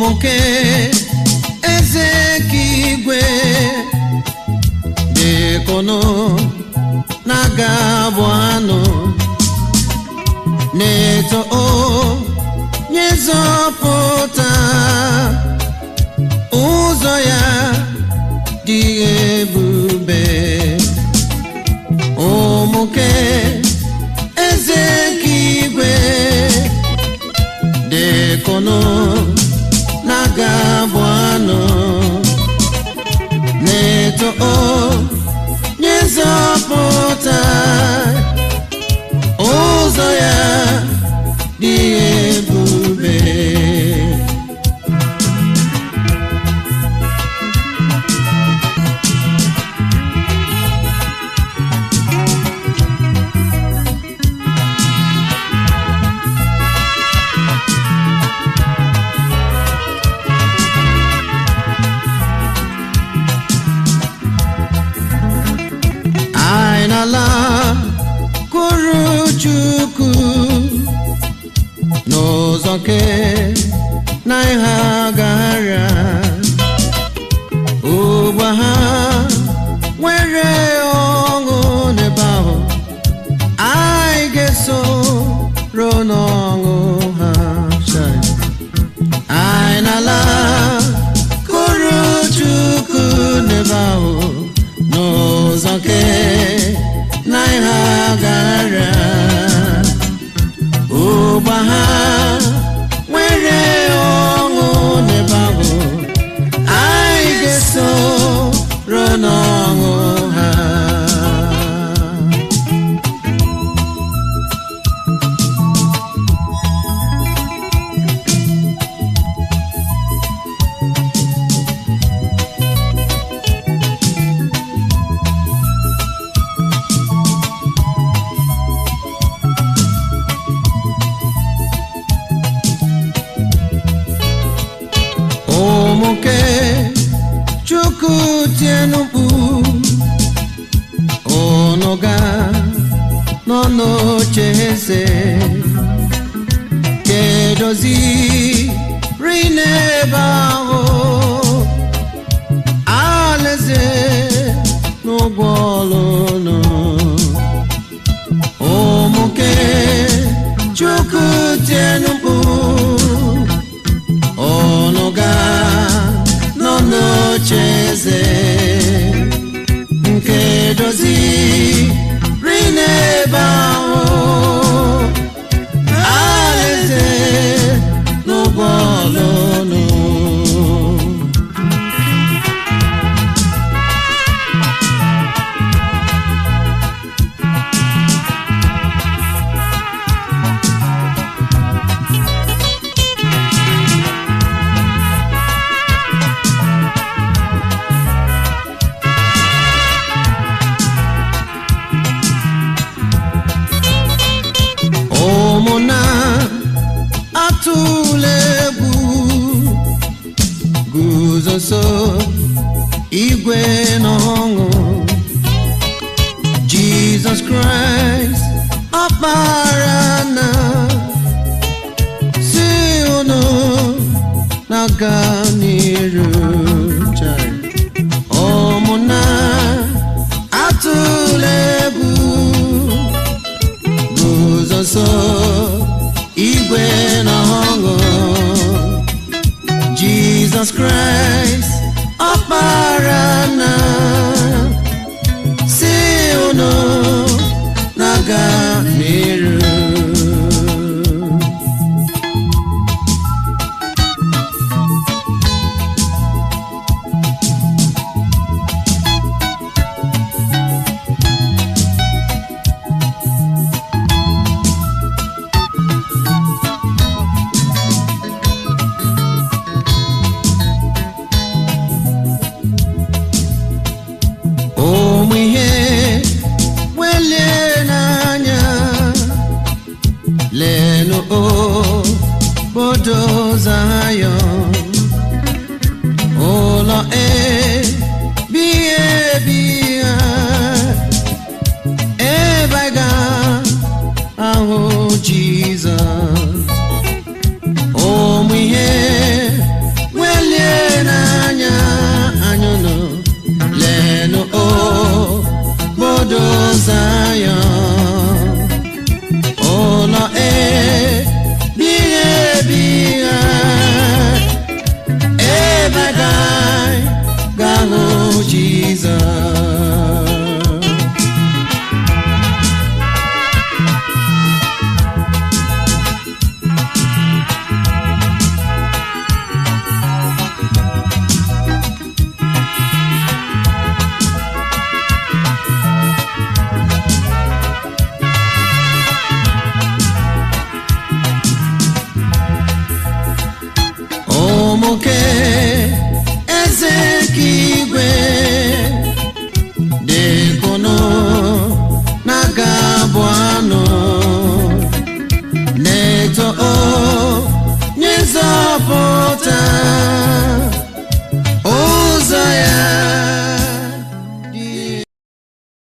Ụmụ nke eze nke igwe dịkụnụ na-aga bụ anụ na-eto onye nzọpụta ụzọ ya dị ebube. Ụmụ nke eze nke igwe dịkụnụ na-aga bụ anụ na-eto onye nzọpụta ụzọ ya dị ebube. Anyị na-ala kwuru Chukwu n'ụzọ nke na ha gara ugbu a ha nwere ọṅụ n'ebe ahụ anyị ga-eso ruo n'ọṅụ ha. Anyị na-ala kwuru Chukwu n'ebe ahụ n'ụzọ nke na ha gara ugbu a ha nwere ọṅụ n'ebe ahụ anyị ga-eso ruo n'ọṅụ ha. Ụmụ nke Chukwu tienụ mkpu unu ga nọ n'oche eze kedoziri n'ebe ahụ alaeze n'ụgwọ ọlụ unu. Ụmụ nke Chukwu tienụ mkpu unu ga nọ n'oche eze nke doziri n'ebe ahụ alaeze n'ụgwọ ọlụ unu. Ụmụnna atụla egwu guzo nso igwe n'ọṅụ Jizọs Kraịst ọkpara na si unu na-aga n'iru. Ụmụnna atụla egwu guzo nso igwe n'ọṅụ Jizọs Kraịst ọkpara na si unu na-aga n'iru. Ụmụ ihe welie n'anya leenụ obodo Zayọn ụlọ ebighị ebi ha ebe anyị ga-ahụ Jizọs. Ụmụ ihe Ụmụ nke eze nke igwe, dịkụnụ na-aga abụ.